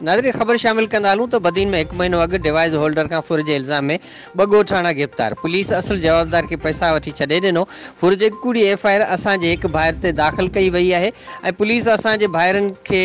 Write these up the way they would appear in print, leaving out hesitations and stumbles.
ناظرين خبر شامل ڪندا هلون ته بدين ۾ هڪ مهينو اڳ ڊوائيس هولڊر کان ڦر جي الزام ۾ ٻه ڳوٺاڻا گرفتار، پوليس اصل جوابدار کي پئسا وٺي ڇڏي ڏنو، ڦر جي ڪوڙي ايف I R اسان جي هڪ ڀائر تي داخل ڪئي وئي آهي ۽ پوليس اسان جي ڀائرن کي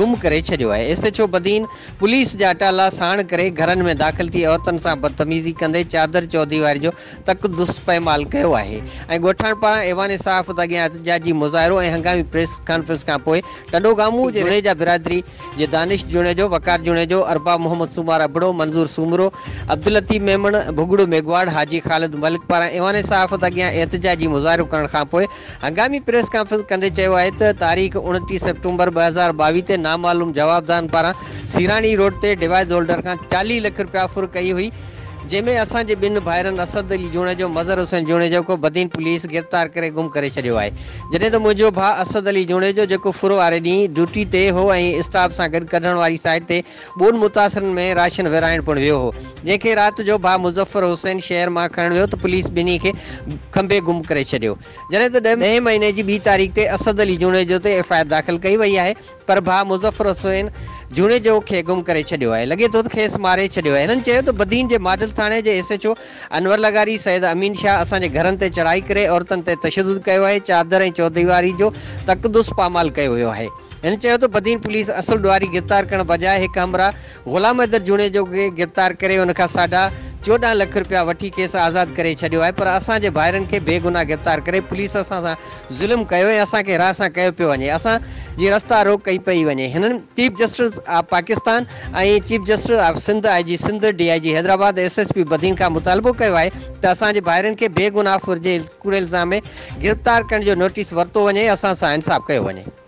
گم ڪري ڇڏيو آهي، S H O Badin police جا اٽالا ساڻ ڪري گهرن ۾ داخل ٿي عورتن سان بدتميزي ڪندي چادر چوديواري جو تقدس پائمال ڪيو آهي ۽ ڳوٺاڻن پاران ايوان صحافت اڳيان احتجاجي مظاهرو ۽ هنگامي پريس ڪانفرنس کانپوء ٽنڊوگامو جي جوڻيجا برادري جي دانش جوڻيجو، وقار جوڻيجو، ارباب محمد سومار ابڙو، منظور سومرو، عبداللطيف ميمڻ، ڀڳڙو ميگهواڙ، حاجي خالد ملڪ پاران ايوان صحافت اڳيان احتجاجي مظاهرو ڪرڻ کانپوء هنگامي پريس ڪانفرنس ڪندي چيو آهي ته تاريخ 29 سيپٽمبر 2022 تي نامعلوم جوابدارن پاران سيراڻي روڊ تي ڊوائيس هولڊر کان 40 لک رپيا ڦر ڪئي هئي جنهن ۾ اسان جي ٻن ڀائرن اسد علي جوڻيجو، مظهر حسين جوڻيجو کي بدين پوليس گرفتار ڪري گم ڪري ڇڏيو آهي. جڏهن ته منهنجو ڀاء اسد علي جوڻيجو جيڪو ڦر واري ڏينهن ڊيوٽي تي هو ۽ اسٽاف سان گڏ ڪڍڻ واري سائيٽ تي ٻوڏ متاثرن ۾ راشن ورهائڻ پڻ ويو هو جنهن کي رات جو ڀاء مظفر حسين شهر مان کڻڻ ويو ته پوليس ٻنهي کي کنڀي گم ڪري ڇڏيو جڏهن ته ڏهين مهيني جي ٻي تاريخ تي اسد علي جوڻيجو تي ايف I R داخل ڪئي وئي آهي. پر ڀاء مظفر حسين جوڻيجو کي گم ڪري ڇڏيو آهي، لڳي ٿو ته کيس ماري ڇڏيو آهي. هنن چيو ته بدين جي ماڊل ٿاڻي جي ايس ايڇ او انور لغاري، سيد امين شاهه اسان جي گهرن تي چڙهائي ڪري عورتن تي تشدد ڪيو آهي، چادر ۽ چوديواري جو تقدس پامال ڪيو ويو آهي. هن چيو ته بدين پوليس اصل ڏوهاري گرفتار ڪرڻ بجاء هڪ همراهه غلام حيدر جوڻيجو کي گرفتار ڪري ان کان ساڍا 14 لک رپيا وٺي کيس آزاد ڪري ڇڏيو آهي پر اسان جي ڀائرن کي بيگناهه گرفتار ڪري پوليس اسان سان ظلم ڪيو ۽ اسان کي هراسان ڪيو پيو وڃي اسان جي رستا روڪ ڪئي پئي وڃي هنن chief justice of Pakistan ۽ chief justice of Sindh I G Sindh D I G Hyderabad S S P Badin کان مطالبو ڪيو آهي ته اسان جي ڀائرن کي بيگناهه ڦر جي ڪوڙي الزام ۾ گرفتار ڪرڻ جو نوٽيس ورتو وڃي اسان سان انصاف ڪيو وڃي.